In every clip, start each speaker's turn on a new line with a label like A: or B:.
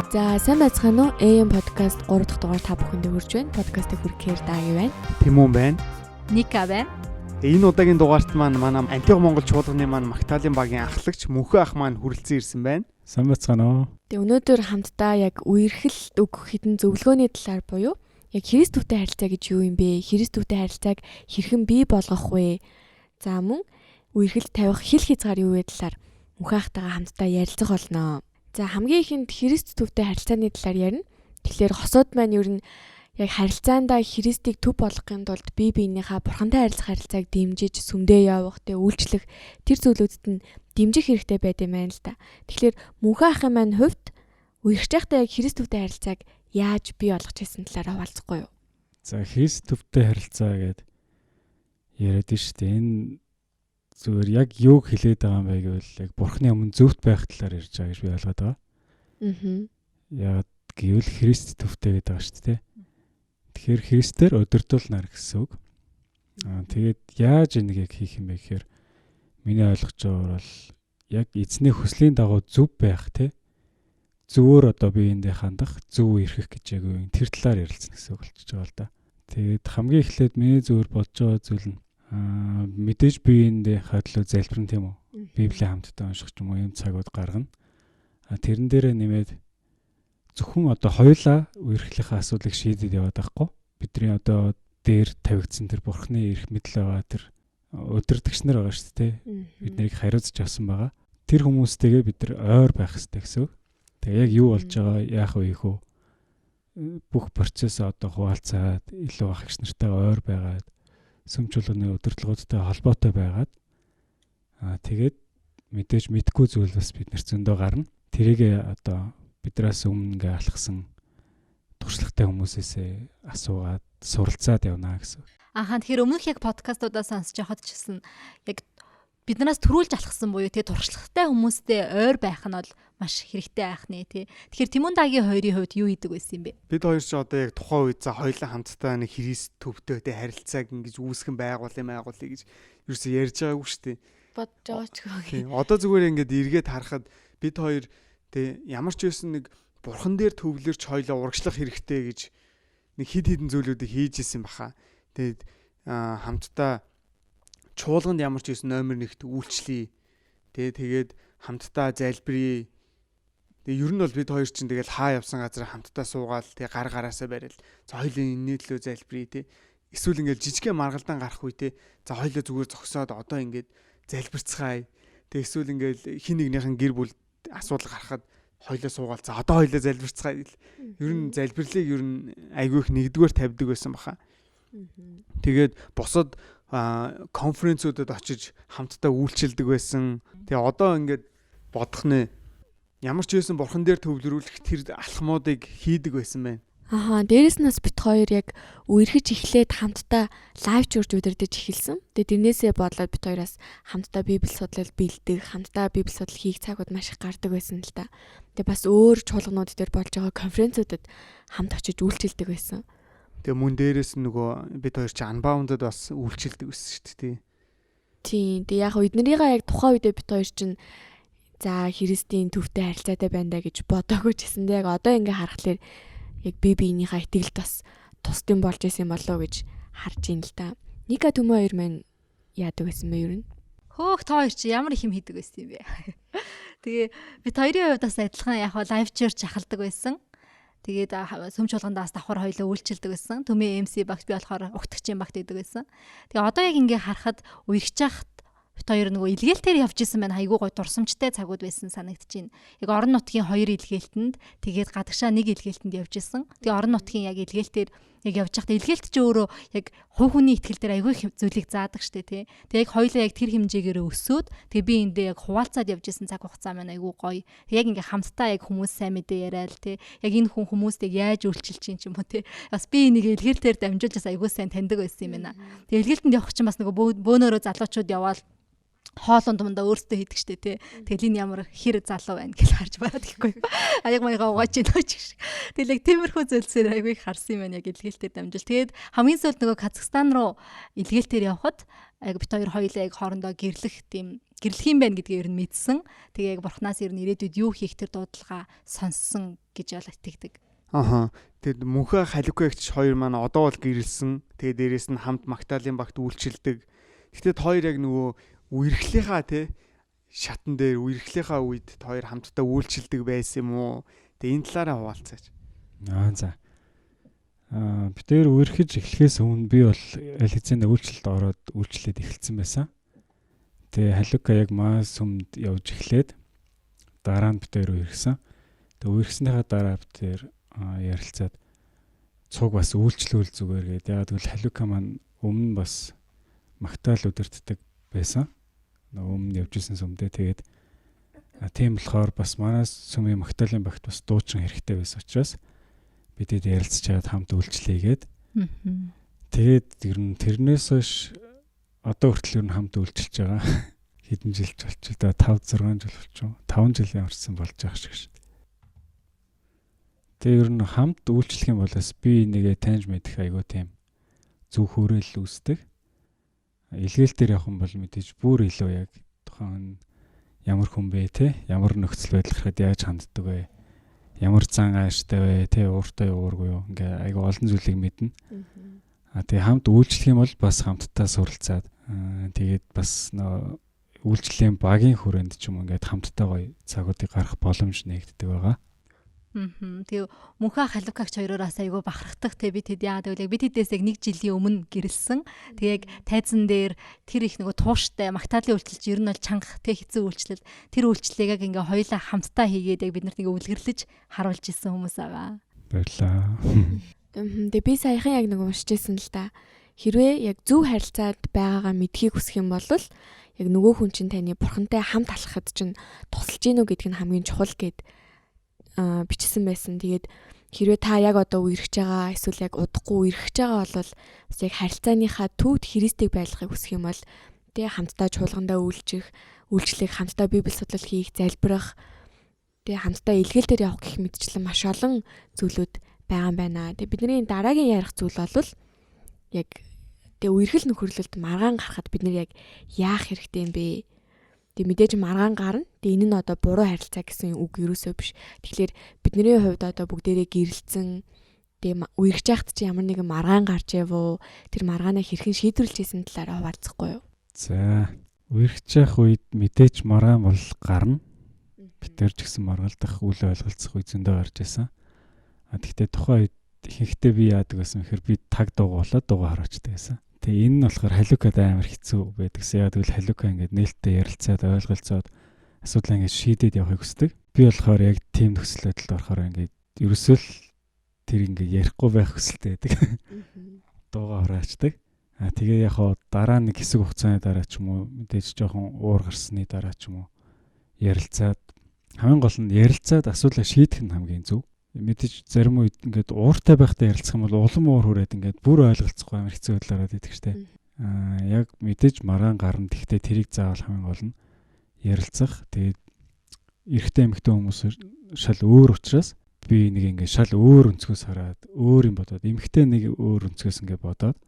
A: За, сайн байцгаана уу? AM podcast 3 дахь дугаар та бүхэндээ хүрч байна. Подкастыг хүргэхээр Даги байна.
B: Тэмүүн байна.
C: Ника байна.
B: Энэ удаагийн дугаарт маань манай Антиох Монгол чуулганы маань Магдалины багийн ахлагч Мөнхөө ах маань хүрэлцэн ирсэн байна.
D: Сайн байцгаана уу?
A: Тэгээ, өнөөдөр хамтдаа яг үерхэл өгөх хэдэн зөвлөгөөний талаар буюу яг Христ төвтэй харилцаа гэж юу юм бэ? Христ төвтэй харилцааг хэрхэн бий болгох вэ? За, мөн үерхэл тавих хил хязгаар юу вэ талаар Мөнхөө ахтайгаа хамтдаа ярилцах болно. За, хамгийн ихэнд Христ төвтэй харилцааны талаар ярина. Тэгэхээр хосууд маань ер нь яг харилцаандаа Христийг төв болгохын тулд бие биенийхээ бурхантай харилцах харилцааг дэмжиж, сүмдээ явах, тэгээ үйлчлэх тэр зүйлүүдэд нь дэмжих хэрэгтэй байд юм байна л да. Тэгэхээр Мөнхөө ахын маань хувьд үерхэж байхдаа яг Христ төвтэй харилцааг яаж бий болгож байсан талаар хуваалцахгүй юу?
D: За, Христ төвтэй харилцаа гэдэг яриад нь шүү дээ. Энэ зүгээр яг юуг хэлээд байгаа юм бэ гэвэл яг бурхны өмнө зөвхт байх талаар ярьж байгаа гэж би ойлгоод байгаа. Яг гэвэл Христ төвтэй гэдэг байгаа шүү дээ. Тэгэхээр Христээр удирдуулнаар гэсэн үг. Аа, тэгээд яаж энийг яг хийх юм бэ гэхээр миний ойлгож байгаагаар бол яг эзний хүслийн дагуу зөв байх, те, зөвөр одоо биеиндээ хандах, зөв эрхэх гэж яг юу тэр талаар ярилцсан гэсэн үг болчихж байгаа л да. Тэгээд хамгийн эхлээд миний зөвөр бодож байгаа зүйл нь мэдээж биеиндээ хадлуу залбирна, тийм үү? Библийг хамтдаа унших ч юм уу, ийм цагууд гаргана. А тэрэн дээрээ нэмээд зөвхөн одоо хоёулаа үерхлийнхээ асуудлыг шийдээд яваад байхгүй. Бидний одоо дээр тавигдсан тэр бурхны эрх мэдэл байгаа, тэр удирдагч нар байгаа шүү дээ. Бид нарыг хариуцж авсан байгаа. Тэр хүмүүстэйгээ бид нар ойр байх хэрэгтэй гэсэн үг. Тэгээ яг юу болж байгаа, яах вэ, их үү, бүх процесс одоо хуваалцаад, илүү ах эгч нартайгаа ойр байгаад, сүм чуулганы удирдлагуудтай холбоотой байгаад, тэгээд мэдээж мэдгүй зүйл бас бид нар зөндөө гарна. Тэрийг одоо биднээс өмнө ингээ алхсан туршлагатай хүмүүсээсээ асуугаад, суралцаад явна гэсэн.
C: Ахаа, тэгэхээр өмнөх яг подкастуудаа сонсож байхад ч гэсэн яг биднээс түрүүлж алхсан буюу тий туршлагатай хүмүүстэй ойр байх нь бол маш хэрэгтэй байх нэ, тий. Тэгэхээр Тимун дагийн хоёрын хувьд юу хийдэг байсан юм бэ?
B: Бид хоёр ч одоо яг тухайн үед за хоёулаа хамтдаа нэг Христ төвтэй тий харилцааг ингэж үүсгэн байгуулъя байгуулъя гэж ерөөсөө ярьж байгаагүй шүү дээ.
A: Бодож байгаа ч
B: гоо. Одоо зүгээр ингээд эргээд харахад бид хоёр тий ямар ч байсан нэг бурхан дээр төвлөрч хоёулаа урагшлах хэрэгтэй гэж нэг хид хідэн зүйлүүдийг хийж исэн баха. Тэгээд хамтдаа чуулганд ямар ч байсан номер 1-т үйлчлэе. Тэ, тэгээд хамтдаа залбирая. Тэгээ ер нь бол бид хоёр чинь тэгэл хаа явсан газар хамтдаа суугаал, тэгээ гар гараасаа барайл. За, хоёулын энэний төлөө залбирая, тэ. Эсвэл ингээл жижигхэн маргалдан гарах үе, тэ. За, хоёулаа зүгээр зогсоод одоо ингээд залбирцгаая. Тэгээ эсвэл ингээл хин нэгнийхэн гэр бүл асуудал гарахад хоёулаа суугаал, за, одоо хоёулаа залбирцгаая гэл. Ер нь залбирлыг ер нь айгүй их нэгдүгээр тавьдаг байсан баха. Тэгээд бусад конференцүүдэд очиж хамтдаа үйлчилдэг байсан. Тэгээ одоо ингээд бодох нэ, ямар ч байсан бурхан дээр төвлөрүүлэх тэр алхмуудыг хийдэг байсан байна.
A: Ахаа, дээрэс нь бас бит хоёр яг үерхэж эхлээд хамтдаа live church удирдах эхэлсэн. Тэгээ тэрнээсээ бодлоод бит хоёроос хамтдаа библи судлал бэлдэх, хамтдаа библи судлал хийх цагууд маш их гардаг байсан л та. Тэгээ бас өөр чуулганууд дээр болж байгаа конференцүүдэд хамт очиж үйлчилдэг байсан.
B: Тэгээ мөн дээрээс нь нөгөө бид хоёр чи Unbound-д бас үйлчилдэг байсан шүү дээ.
A: Тийм. Тэгээ яг эднэрийгээ яг тухайн үедээ бит хоёр чинь за Христийн төвтэй харилцаатай байна да гэж бодоагүй ч гэсэндээ яг одоо ингээ харахаар яг бие биенийхээ итгэлд бас тусдсан болж исэн болоо гэж харж ин л та. Ника, Төмөө хоёр маань яадаг байсан бэ ер нь?
C: Хөөх, та хоёр чи ямар их юм хийдэг байсан юм бэ? Тэгээ бид хоёрын хувьд бас адилхан яг live church ахалдаг байсан. Тэгээд сүм чуулгандаас давхар хоёлоо үйлчилдэг байсан. Төмөө MC багт, би болохоор угтагчийн багт гэдэг байсан. Тэгээ одоо яг ингээ харахад үерхэж хахад бит хоёр нөгөө илгээлтээр явж исэн байна. Айгуу гой дурсамжтай цагууд байсан санагдаж байна. Яг орон нутгийн хоёр илгээлтэнд, тэгээд гадагшаа нэг илгээлтэнд явж исэн. Тэгээ орон нутгийн яг илгээлтээр яг явж байхдаа илгээлт чи өөрөө яг хувь хүний итгэл дээр айгүй их зүйлийг заадаг штэ, тий. Тэгээ яг хоёлаа яг тэр хэмжээгээр өсөөд, тэгээ би эндээ яг хуваалцаад явж исэн цаг хугацаа маань айгүй гоё. Тэг яг ингээ хамтдаа яг хүмүүс сайн мэдээ яриад, тий. Яг энэ хүн хүмүүст яг яаж үйлчилж чинь ч юм уу, тий. Бас би энийг илгээлтээр дамжуулж бас айгүй сайн таньдаг байсан юм байна. Тэгээ илгээлтэнд явах чинь бас нөгөө бөөнөрөө залуучууд яваал хоолунд мундаа өөрсдөө хийдэг штэ, тий. Тэгэл энэ ямар хэр залуу байна гэж харж бараад гэхгүй. Аяг маяга угааж ийн ч гэх. Тэгэл яг тиймэрхүү зүйлсээр айгүй их харсан юм байна яг илгээлтээр дамжуул. Тэгээд хамгийн сүүлд нөгөө Казахстан руу илгээлтээр явхад Яг бит хоёр хоёулаа яг хоорондоо гэрлэх тийм гэрлэх юм байна гэдгээ ер нь мэдсэн. Тэгээ яг бурхнаас ер нь ирээдүйд юу хийх тэр дуудлага сонссон гэж бол итгэдэг.
B: Аха. Тэгэд мөнхөө халиквэгч хоёр маань одоо бол гэрэлсэн. Тэгээ дээрэс нь хамт Магдалины багт үйлчилдэг. Гэхдээ хоёр яг нөгөө үерхлийнхаа те шатан дээр үерхлийнхаа үед хоёр хамтдаа үйлчилдэг байсан юм уу? Тэгээ энэ талаараа хуваалцаач.
D: Аа за. Аа би тэр үерхэж эхлэхээс өмнө би бол аль хэзээнд үйлчлэлд ороод үйлчлээд эхэлсэн байсан. Тэгээ халука яг маа сүмд явж эхлээд дараа нь би тэр үерхсэн. Тэгээ үерхснийхаа дараа би тэр ярилцаад цуг бас үйлчлүүл зүгээр гээд яагаад гэвэл халука маань өмнө бас магтаал удирддаг байсан. Нөгөө өмнө явж исэн сүмдээ тэгээд тийм болохоор бас манай сүмийн магтаалын багт бас дуучин хэрэгтэй байсан учраас бидэд ярилцж чаад хамт үйлчлээгээд. Тэгээд ер нь тэрнээс хойш одоо хүртэл ер нь хамт үйлчилж байгаа. Хэдэн жил ч болчих да 5 6 жил болчих. 5 жилийн орсон болж байгаа шиг шин. Тэгээ ер нь хамт үйлчлэх юм бол бас би нэгэ таньж мэдэх айгуу тийм зөв хөөрөл үүсдэг. Илгээл дээр явах юм бол мэдээж бүр илүү яг тухайн ямар хүн бэ те ямар нөхцөл байдал гарахад яаж ханддаг вэ? Ямар зан ааштай вэ те ууртай уургүй юу? Ингээ айгуу олон зүйлийг мэднэ. А тэгээ хамт үйлчлэх юм бол бас хамтдаа суралцаад тэгээд бас нөө үйлчлэлийн багийн хүрээнд ч юм ингээд хамтдаа гоё цагуудыг гаргах боломж нэгддэг байгаа.
C: Тэгээ мөнхөө халивкагч хоёроос айгүй бахархдаг те би тэд яагаад гэвэл яг би тэдээс яг нэг жилийн өмнө гэрэлсэн. Тэгээ яг тайзан дээр тэр их нөгөө тууштай магтаалын үйлчлэл ер нь бол чанга те хэцүү үйлчлэл. Тэр үйлчлэлийг яг ингээ хоёулаа хамтдаа хийгээд яг бид нарт ингээ үлгэрлэж харуулж исэн хүмүүс байгаа.
D: Баярлаа.
A: Тэгээ би саяхан яг нэг уншижсэн л да. Хэрвээ яг зөв харилцаад байгаагаа мэдхийг хүсэх юм бол яг нөгөө хүн чинь таны бурхантай хамт алхахад чинь тусалж гинүү гэдг нь хамгийн чухал гэд бичсэн байсан. Тэгээд хэрвээ та яг одоо үерхэж байгаа эсвэл яг удахгүй үерхэж байгаа бол бас яг харилцааныхаа төвд Христийг байлгахыг хүсэх юм бол тэ хамтдаа чуулгандаа үйлчих, үйлчлэх, хамтдаа библи судлал хийх, залбирах, тэ хамтдаа илгээл дээр явах гэх мэтчлэн маш олон зүйлүүд байгаа юм байна. Тэгээ бидний дараагийн ярих зүйл бол яг тэгээ үерхэл нөхөрлөлд маргаан гарахад бид нэр яг яах хэрэгтэй юм бэ? Тэгээ мэдээж маргаан гарна. Тэгээ энэ нь одоо буруу харилцаа гэсэн үг ерөөсөө биш. Тэгэхээр бидний хувьд одоо бүгдээрээ гэрэлцэн тэгээ үерхэж яхад чи ямар нэгэн маргаан гарч явуу тэр маргаанаа хэрхэн шийдвэрлэж исэн талаараа хуваалцахгүй юу?
D: За үерхэж явах үед мэдээж маргаан бол гарна. Бид тэр ч гэсэн маргалдах үл ойлголцох үе зөндөө гарч исэн. А тэгтээ тухайн үед ихэнхдээ би яадаг байсан гэхээр би таг дуугуулаад дуугаа хараачдаг байсан. Тэгээ энэ нь болохоор халюкад амар хэцүү байдагсан. Яг тэгвэл халюка ингээд нээлттэй ярилцаад ойлголцоод асуудлаа ингээд шийдээд явахыг хүсдэг. Би болохоор яг тийм нөхцөл байдалд орохоор ингээд ерөөсөө л тэр ингээд ярихгүй байх хүсэлтэй байдаг. Дуугаа хураачдаг. А тэгээ яг хоо дараа нэг хэсэг хугацааны дараа ч юм уу мэдээж жоохон уур гарсны дараа ч юм уу ярилцаад хамгийн гол нь ярилцаад асуудлаа шийдэх нь хамгийн зөв. Мэдээж зарим үед ингээд ууртай байхдаа ярилцах юм бол улам уур хүрээд ингээд бүр ойлголцохгүй амар хэцүү байдал ороод идэг штэ. Аа яг мэдээж маргаан гарна. Гэхдээ тэрийг заавал хамгийн гол нь ярилцах. Тэгээд эрэгтэй эмэгтэй хүмүүс шал өөр учраас би нэг ингээд шал өөр өнцгөөс хараад өөр юм бодоод эмэгтэй нэг өөр өнцгөөс ингээд бодоод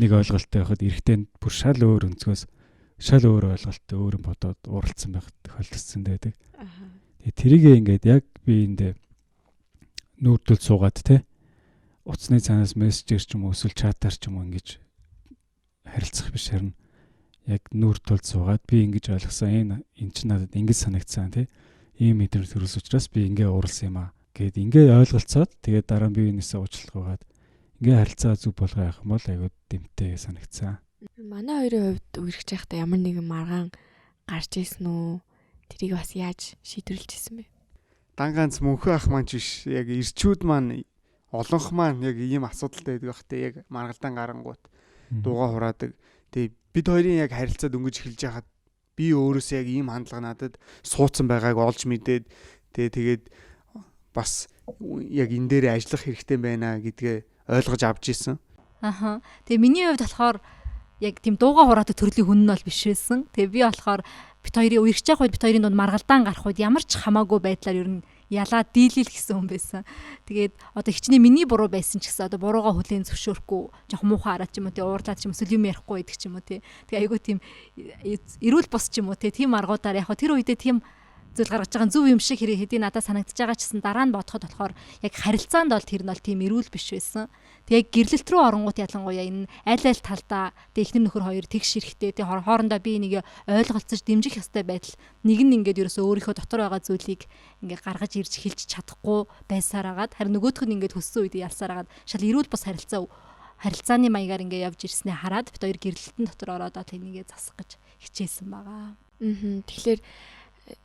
D: нэг ойлголттой байхад эрэгтэй нь бүр шал өөр өнцгөөс шал өөр ойлголттой өөр юм бодоод уралдсан байх тохиолдолцсон байдаг. Тэгээ тэрийг ингээд яг би эндээ нүүрдэл суугаад те утасны цаанаас мессежээр ч юм уу эсвэл чатаар ч юм уу ингэж харилцах биш харин яг нүүр тулд суугаад би ингэж ойлгосон энэ эн чинь надад ингэж санагдсан те ийм мэдрэмж төрүүлсэн учраас би ингээ ууралсан юм аа гэд ингээ ойлголцоод тэгээд дараа нь би энэсээ уучлалт гуйгаад ингээ харилцаа зүг болгоо явах юм бол айгуу дэмтэй санагдсан.
A: Манай хоёрын хувьд үерхэж байхдаа ямар нэгэн маргаан гарч исэн үү? Тэрийг бас яаж шийдвэрлэж исэн бэ?
B: Дан ганц мөнхөө ах маань ч биш яг ирчүүд маань олонх маань яг ийм асуудалтай байдаг бах те яг маргалдаан гарангуут дууга хураадаг. Тэгээ бид хоёрын яг харилцаа дөнгөж эхэлж байхад би өөрөөсөө яг ийм хандлага надад суудсан байгааг олж мэдээд тэгээд бас яг энэ дээр ажиллах хэрэгтэй байна гэдгээ ойлгож авч исэн.
C: Аха. Тэгээ миний хувьд болохоор яг тийм дууга хураадаг төрлийн хүн нь бол биш байсан. Тэгээ би болохоор Бит хоёрын үерхэж явах үед бит хоёрын дунд маргалдаан гарах үед ямар ч хамаагүй байдлаар ер нь ялаа дийлэл гэсэн хүн байсан. Тэгээд одоо хичнээн миний буруу байсан ч гэсэн одоо буруугаа хүлээн зөвшөөрөхгүй, жоох муухай хараад ч юм уу тий, уурлаад ч юм эсвэл юм ярихгүй байдаг ч юм уу тий. Тэгээ айгүй тийм эрүүл бус ч юм уу тий, тийм аргуудаар яг тэр үедээ тийм зүйл гаргаж байгаа зөв юм шиг хэрэг хэдий надад санагдаж байгаа ч гэсэн дараа нь бодоход болохоор яг харилцаанд бол тэр нь бол тийм эрүүл биш байсан. Тэгээ гэрлэлт рүү оронгууд ялангуяа энэ аль аль талдаа тэгээ эхнэр нөхөр хоёр тэгш ширэхтэй тэгээ хоорондоо би нэг ойлголцож дэмжих ёстой байдал нэг нь ингээд ерөөсөө өөрийнхөө дотор байгаа зүйлийг ингээд гаргаж ирж хэлж чадахгүй байсаар агаад харин нөгөөх нь ингээд хөссөн үед ялсаар агаад шал эрүүл бус харилцааны маягаар ингээд явж ирснээ хараад бид хоёр гэрлэлтэн дотор ороод энийгээ засах гэж хичээсэн байгаа.
A: Тэгэхээр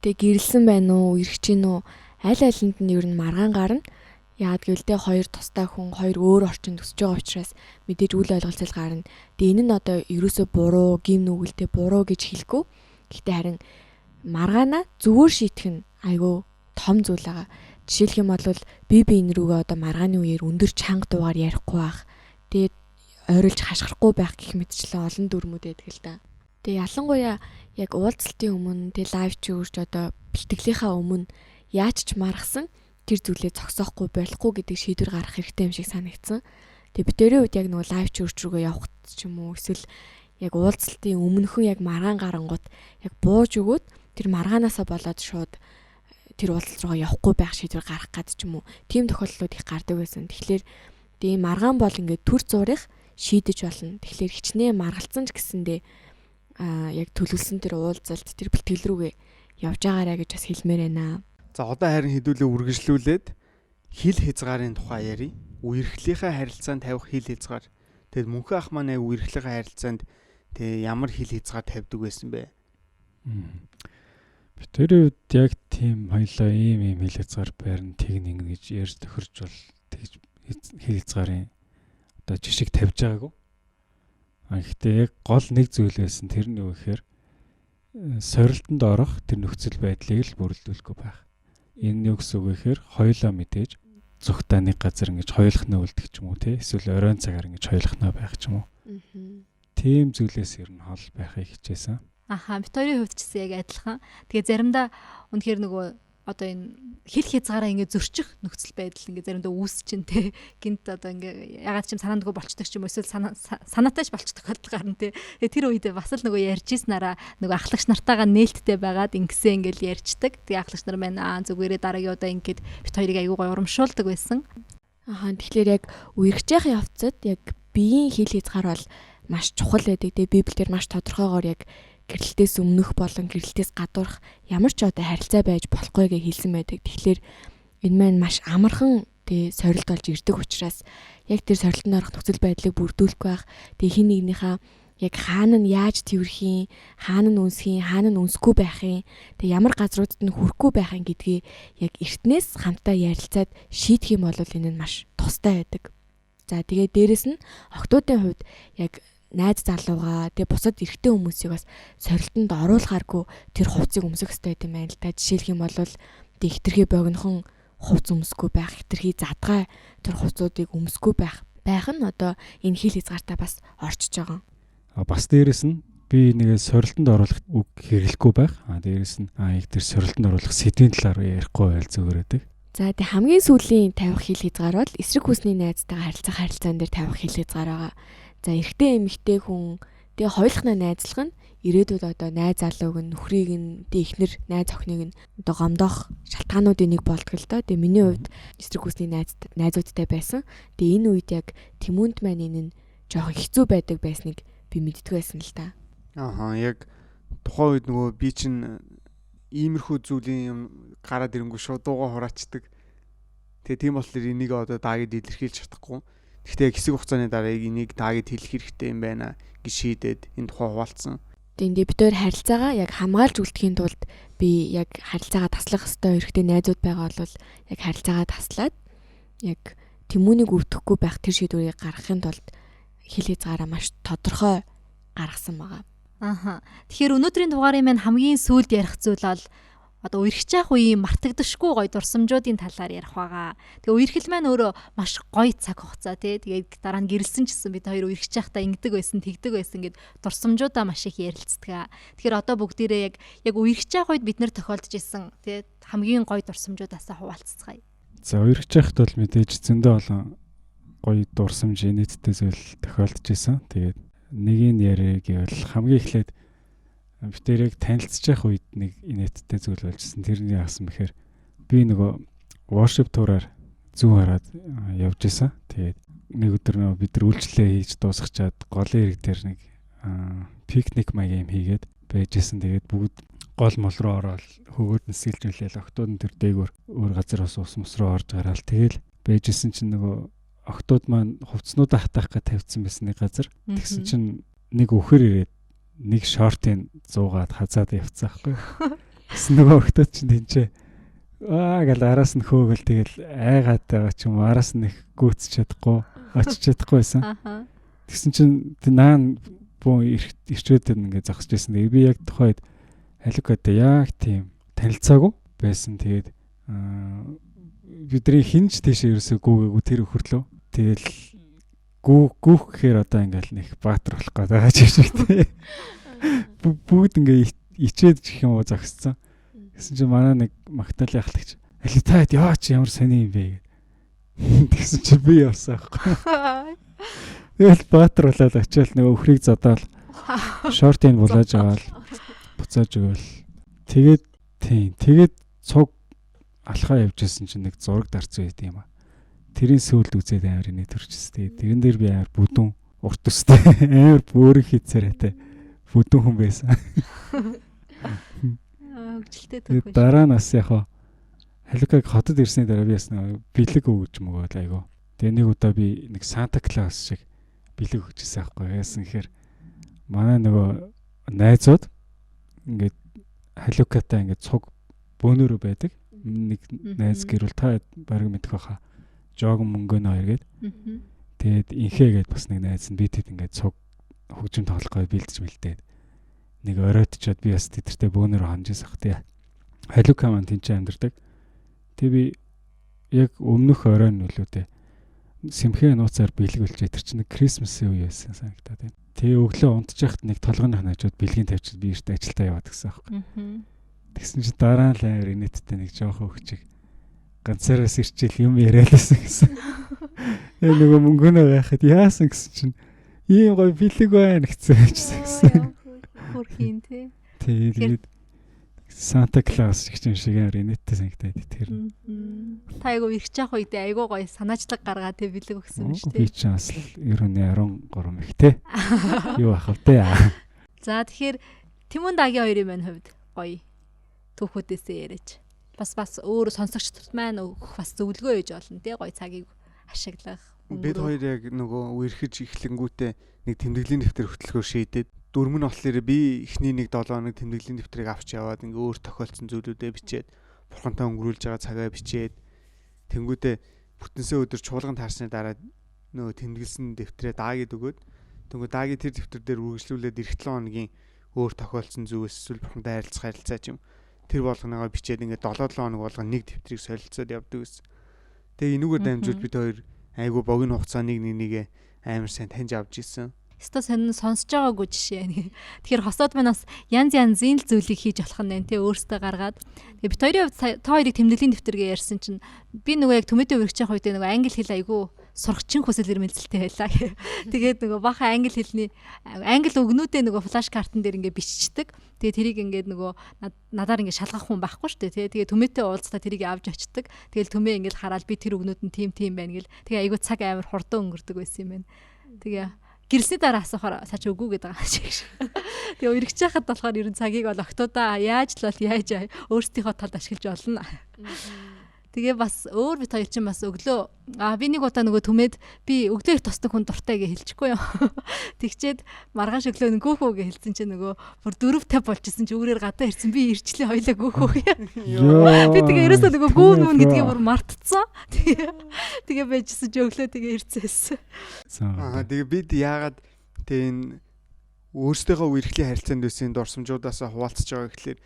A: тэг гэрэлсэн байна уу, үерхэж гин үү? Аль алинд нь ер нь маргаан гарна. Яагаад гэвэл тэ хоёр тустай хүн хоёр өөр орчинд өсөж байгаа учраас мэдээж үл ойлголцол гарна. Тэгээ энэ нь одоо ерөөсөө буруу, гим нүгэлтэй буруу гэж хэлэхгүй. Гэхдээ харин маргаанаа зүгээр шийтгэх нь айгүй том зүйл байгаа. Жишээлх юм бол би биен рүүгээ одоо маргааны үеэр өндөр чанга дуугаар ярихгүй байх. Тэгээд ойролж хашгирахгүй байх гэх мэтчлэн олон дүрмүүд байдаг л да. Тэгээ ялангуяа яг уулзалтын өмнө тэгээ лайв чи өөрч одоо бэлтгэлийнхаа өмнө яаж ч маргасан тэр зүйлээ зогсоохгүй болохгүй гэдэг шийдвэр гаргах хэрэгтэй юм шиг санагдсан. Тэгээ битэрийн үед яг нөгөө лайв чи өөрч рүүгээ явах ч юм уу эсвэл яг уулзалтын өмнөхөн яг маргаан гарангууд яг бууж өгөөд тэр маргаанаасаа болоод шууд тэр уулзалт руугаа явахгүй байх шийдвэр гаргах гад ч юм уу. Тийм тохиолдлууд их гардаг байсан. Тэгэхээр тэгээ маргаан бол ингээд төр зуурых шийдэж болно. Тэгэхээр хичнээн маргалцсан ч гэсэндээ яг төлөвлөсөн тэр уулзалт тэр бэлтгэл рүүгээ явж байгаарэ гэж бас хэлмээр байна.
B: За одоо харин хэдүүлээ үргэлжлүүлээд хил хязгаарын тухай ярья. Үерхлийнхээ харилцаанд тавих хил хязгаар. Тэгэд мөнхөн ах маань яг үерхлийнхээ харилцаанд тэгээ ямар хил хязгаар тавьдаг байсан бэ?
D: Би тэр үед яг тийм хоёлаа ийм хил хязгаар байрна тэг нэг гэж ярьж тохирч бол тэгж хил хязгаарын одоо жишг тавьж байгаагүй. Гэхдээ яг гол нэг зүйл байсан, тэр нь юу гэхээр сорилтонд орох тэр нөхцөл байдлыг л бүрэлдүүлэхгүй байх. Энэ юу гэсэн үг вэ гэхээр хоёулаа мэдээж зүгтаа нэг газар ингэж хоёулахнаа үлдэх ч юм уу те, эсвэл оройн цагаар ингэж хоёулахнаа байх ч юм уу. Тийм зүйлээс ер нь хол байхыг хичээсэн.
C: Аха, бит хоёрын хувьд ч гэсэн яг адилхан. Тэгээ заримдаа үнэхээр нөгөө одоо энэ хил хязгаараа ингэ зөрчих нөхцөл байдал ингэ заримдаа үүс чинь те, гинт одоо ингэ ягаад ч юм санаандгүй болчдөг ч юм уу, эсвэл санаатай ч болчдөг тохиолдол гарна те. Тэгээ тэр үедээ бас л нөгөө ярьж ийснараа нөгөө ахлагч нартайгаа нээлттэй байгаад ингэсэн ингээл ярьчдаг. Тэгээ ахлагч нар маань аа зүгээрээ дараагийн удаа ингээд бит хоёрыг аягүй гоё урамшуулдаг байсан.
A: Аха, тэгэхээр яг үерхэж явах явцад яг биеийн хил хязгаар бол маш чухал байдаг. Тэгээ Библиэлд маш тодорхойгоор яг гэрэлтээс өмнөх болон гэрэлтээс гадуурх ямар ч одоо харилцаа байж болохгүй гэж хэлсэн байдаг. Тэгэхээр энэ маань маш амархан тэгээ сорилт болж ирдэг учраас яг тэр сорилтонд орох нөхцөл байдлыг бүрдүүлэхгүй байх. Тэгээ хин нэгнийхээ яг хаана нь яаж тэрвэрх юм, хаана нь үнсэх юм, хаана нь үнсэхгүй байх юм, тэгээ ямар газруудад нь хүрэхгүй байх юм гэдгийг яг эртнээс хамтдаа ярилцаад шийдэх юм бол энэ нь маш тустай байдаг. За тэгээ дээрэс нь охтуудын хувьд яг найз залуугаа тэгээ бусад эрэгтэй хүмүүсийг бас сорилтонд оруулахааргүй тэр хувцсыг өмсөх хэрэгтэй юм байна л та. Жишээлх юм бол тэг хитрхи богинохон хувц өмсөхгүй байх, хитрхи задгай тэр хувцуудыг өмсөхгүй байх нь одоо энэ хил хязгаартаа бас орчиж байгаа.
D: Бас дээрэс нь би нэгээ сорилтонд оруулах үг хэрэглэхгүй байх. Дээрэс нь яг тэр сорилтонд оруулах сэдвийн талаар ярихгүй байл зүгээр байдаг.
A: За тэг хамгийн сүүлийн тавих хил хязгаар бол эсрэг хүсний найзтайгаа харилцах харилцаан дээр тавих хил хязгаар байгаа. За эрэгтэй эмэгтэй хүн тэгээ хоёулахнаа найзлах нь ирээдүйд одоо найз залууг нь нөхрийг нь тэгээ эхнэр найз охиныг нь одоо гомдоох шалтгаануудын нэг болдгоо л доо. Тэгээ миний хувьд эсрэг хүсний найзуудтай байсан. Тэгээ энэ үед яг тэмүүнд маань энэ нь жоохон хэцүү байдаг байсныг би мэддэг байсан л та.
B: Ааха, яг тухайн үед нөгөө би чинь иймэрхүү зүйлийн юм гараад ирэнгүү шууд дуугаа хураачдаг. Тэгээ тийм болохоор энийг одоо даагид илэрхийлж чадахгүй. Гэхдээ хэсэг хугацааны дараа яг энийг даагид хэлэх хэрэгтэй юм байна гэж шийдээд энэ тухай хуваалцсан.
A: Тэгээ бид хоёр харилцаагаа яг хамгаалж үлдэхийн тулд би яг харилцаагаа таслах ёстой эрэгтэй найзууд байгаа бол яг харилцаагаа таслаад яг тэмүүнийг өвдөхгүй байх тэр шийдвэрийг гаргахын тулд хил хязгаараа маш тодорхой гаргасан байгаа.
C: Аха. Тэгэхээр өнөөдрийн дугаарын маань хамгийн сүүлд ярих зүйл бол одоо үерхэж явах үеийн мартагдашгүй гоё дурсамжуудын талаар ярих байгаа. Тэгээ үерхэл маань өөрөө маш гоё цаг хугацаа тий. Тэгээд дараа нь гэрэлсэн ч гэсэн бид хоёр үерхэж байхдаа ингэдэг байсан, тэгдэг байсан гэд дурсамжуудаа маш их ярилцдаг. Тэгэхээр одоо бүгдээрээ яг үерхэж явах үед бид нэр тохиолдож исэн тий хамгийн гоё дурсамжуудаасаа хуваалцацгаая.
D: За, үерхэж байхад бол мэдээж зөндөө олон гоё дурсамж, инээдтэй зүйл тохиолдож исэн. Тэгээд нэгийг яриа гэвэл хамгийн эхлээд бид тэр яг танилцж явах үед нэг инээдтэй зүйл болжсэн. Тэрний яасан бэхээр би нөгөө worship tour-аар зүүн хараад явж исэн. Тэгээд нэг өдөр нөгөө бид нар үйлчлэлээ хийж дуусгачаад голын ирэг дээр нэг пикник маяг юм хийгээд байж исэн. Тэгээд бүгд гол мол руу ороод хөгөөд нь сэлжүүлээл, октод нь тэр дээгүүр өөр газар бас ус мус руу орж гараал тэгэл байж исэн чинь нөгөө октод маань хувцснуудаа хатаах гэж тавьсан байсан нэг газар. Тэгсэн чинь нэг үхэр ирээд нэг шортын зуугаад хазаад явцсан байхгүй. Тэгсэн нөгөө октод чинь тэнцээ аа гэл араас нь хөөгөл тэгэл айгаад байгаа ч юм уу, араас нь их гүйцэж чадахгүй, очиж чадахгүй байсан. Тэгсэн чинь наан бүү ирчээд ингээд зогсож байсан. Тэгээ би яг тухайд Халикатай яг тийм танилцаагүй байсан. Тэгээд бидний хинч тийшээ ерөөсөө гүүгээгүй тэр өхөрлөө. Тэгэл гүүх гэхээр одоо ингээл нэг баатар болох гээд байгаа ч юм шиг тий. Бүгд ингээ ичээд ч гэх юм уу зогсцсон. Тэгсэн чинь манай нэг Магдали ахлагч "Али та яа чи ямар сони юм бэ" гэд. Тэгсэн чинь би явсан байхгүй. Тэгэл баатар болоод очиад нөгөө өхрийг зодаал, шортыг булааж аваад буцааж өгөөл. Тэгээд тийм, тэгээд цуг алхаа явж исэн чинь нэг зураг дарцсан байт юм аа. Тэрийн сүүлд үзээд амар инээ төрчихсөн. Тэгээд тэрэн дээр би амар бүдүүн, урт төстэй, амар бөөрийн хийцээрээтэй бүдүүн хүн байсан.
C: Хөгжилтэй төх.
D: Дараа нь бас яг Халикаг хотод ирсний дараа би бас бэлэг өгч мөгөөл айгу. Тэгээ нэг удаа би нэг Санта Клаус шиг бэлэг өгчээсэн байхгүй. Яасан гэхээр манай нөгөө найзууд ингээд Халикатай ингээд цуг бөөнөрөө байдаг. Нэг найз гэрүүл та бараг мэдэх байхаа. Жогон мөнгөн хоёр гээд. Тэгээд инхээ гээд бас нэг найз нь би тэд ингээд цуг хөгжим тоглох гой бэлдэж мэлдээд нэг оройтчоод би бас тэдэртэй бөөнөрөө хонжсэн ах тий. Халюка маань тэнцээ амьдардаг. Тэгээ би яг өмнөх орой нь үлээ сэмхээ нууцаар бэлэг үлчээ, тэр чинь Крисмсийн үе байсан санагдаад байна. Тэгээ өглөө унтчих нэг толгойн хажууд бэлгийн тавьчихад би эрт ажилдаа яваад гисэн аахгүй. Тэгсэн чинь дараа нь л амар инээдтэй нэг жоохон хөвчиг ганцаараас ирчээл юм яриалсан гэсэн. Тэгээ нөгөө мөнгөнөө байхад яасан гэсэн чинь ийм гоё бэлэг байна гэсэн хэлсэн гэсэн.
C: Хөрхийн тий.
D: Тэгээд Санта Клаус шиг юм шиг амар инээдтэй санагдаад тэр.
C: Та айгу ирч явах үедээ айгу гоё санаачлаг гаргаа тий бэлэг өгсөн
D: юм шүү дээ. Би ч бас 93 их тий. Юу ах вэ?
C: За, тэгэхээр Тэмүн дагийн хоёрын маань хувьд гоё түүхүүдээсээ яриач. Бас өөр сонсогчдод маань өгөх бас зөвлөгөө ээж болно тий гоё цагийг ашиглах.
B: Бид хоёр яг нөгөө үерхэж эхлэнгүүтээ нэг тэмдэглэлийн дэвтэр хөтлөхөөр шийдээд, дөрөв нь болохоор би эхний нэг 7 хоног тэмдэглэлийн дэвтрийг авч яваад ингээ өөр тохиолдсон зүйлүүдээ бичээд, бурхантай өнгөрүүлж байгаа цагаа бичээд, тэнгүүтээ бүтэнсээ өдөр чуулган таарсны дараа нөгөө тэмдэглэсэн дэвтрээ даагээд өгөөд, тэнгүү даагийн тэр дэвтэр дээр үргэлжлүүлээд эх 7 хоногийн өөр тохиолдсон зүйлс эсвэл бурхантай харилцах харилцаа ч юм тэр болгоныгоо бичээд ингээ 7 7 хоног болгон нэг дэвтрийг солилцоод явдаг гэсэн. Тэгээ энүүгээр дамжуул бид хоёр айгүй богино хугацаа нэг нэгээ амар сайн таньж авч ирсэн.
C: Өстой сонин сонсож байгаагүй жишээ. Тэгэхээр хосоод маань бас янз янзын л зүйлийг хийж болох нь тий өөртөө гаргаад. Тэгээ бит хоёрын хувьд та хоёрыг тэмдэглэлийн дэвтэргээ ярьсан чинь би нөгөө яг төмөдөө үргэж явах үедээ нөгөө англи хэл айгүй сургачин хүсэл эрмэлзэлтэй байлаа. Тэгээд нөгөө баха англи хэлний англи үгнүүдээ нөгөө флаш картн дээр ингээ биччихдэг. Тэгээд тэрийг ингээд нөгөө надаар ингээ шалгах хүн байхгүй шүү дээ. Тэгээд төмөөтэй уулзтаа тэрийг авч очдөг. Тэгэл төмөө ингээд хараад би тэр үгнүүд нь тим тим байна гэл. Тэгээ айгүй цаг амар хурдан өнгөрдөг байсан юм байна. Тэгээ гэрсний дараа асуухаар цаач үгүй гэдэг байгаа шиг. Тэгээ үргэж яхад болохоор ер нь цагийг бол октоудаа яаж л бол яаж өөрсдийнхөө талд ашиглаж болно. Тэгээ бас өөр бит хоёр чинь бас өглөө би нэг удаа нөгөө түмэд би өглөө их тусдаг хүн дуртай гэж хэлчихгүй юу. Тэгчээд маргааш өглөө нь гүүх үү гэж хэлсэн чинь нөгөө бүр 4:50 болчихсон чи үүрээр гадаа ирсэн, би ирчлээ хоёлаа гүүх үү. Би тэгээ ерөөсөө нөгөө гүүн мөн гэдгийг бүр мартцсан. Тэгээ байжсэн чи өглөө тэгээ ирцээсэн.
B: Аа, тэгээ бид яагаад тэгээ энэ өөрсдийнхөө үерхлийн харилцаанд байсан дурсамжуудаас хуваалцаж байгаа гэхлээр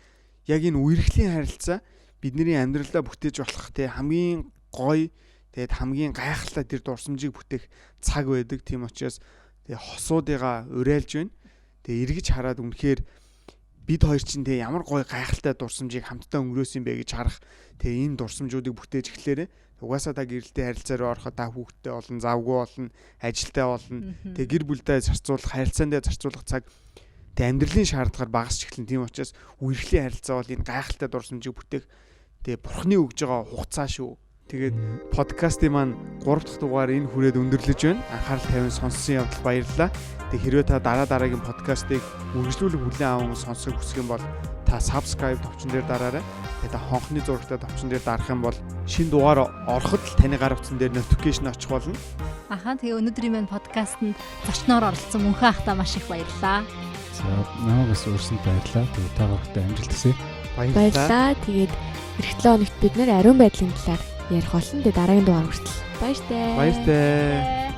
B: яг энэ үерхлийн харилцаа бидний амьдралаа бүтээж болох те хамгийн гоё, тэгээд хамгийн гайхалтай тэр дурсамжийг бүтээх цаг байдаг. Тийм учраас тэгээ хосуудыгаа уриалж байна. Тэгээ эргэж хараад үнэхээр бид хоёр чинь те ямар гоё гайхалтай дурсамжийг хамтдаа өнгөрөөсөн юм бэ гэж харах, тэгээ энэ дурсамжуудыг бүтээж эхлээрээ. Угаасаа та гэрэлтэй харилцаа руу ороход та хүүхэдтэй болно, завгүй болно, ажилтай болно. Тэгээ гэр бүлдээ зарцуулах, харилцаандаа зарцуулах цаг тэгээ амьдралын шаардлагаар багасч эхэлнэ. Тийм учраас үерхлийн харилцаа бол энэ гайхалтай дурсамжийг бүтээх, тэгээ бурхны өгж байгаа хугацаа шүү. Тэгээд подкастын маань 3 дахь дугаар энэ хүрээд өндөрлөж байна. Анхаарал тавин сонссон явдал баярлалаа. Тэгээд хэрвээ та дараа дараагийн подкастыг үргэлжлүүлэн хүлээн аван сонсохыг хүсэх юм бол та subscribe товчон дээр дараарай. Тэгээд та хонхны зурагтай товчон дээр дарах юм бол шинэ дугаар ороход л таны гар утсан дээр notification очих болно.
C: Аха, тэгээ өнөөдрийн маань подкастт зочноор оролцсон Мөнхөн ахтаа маш их баярлалаа.
D: За, намайг бас урьсанд баярлалаа. Тэгээ та гуравтай амжилт хүсье.
A: Баярлалаа. Тэгээд эх 7 хоногт бид нэр ариун байдлын талаар ярих болно. Тэгээ дараагийн дугаар хүртэл баяртай.
B: Баяртай.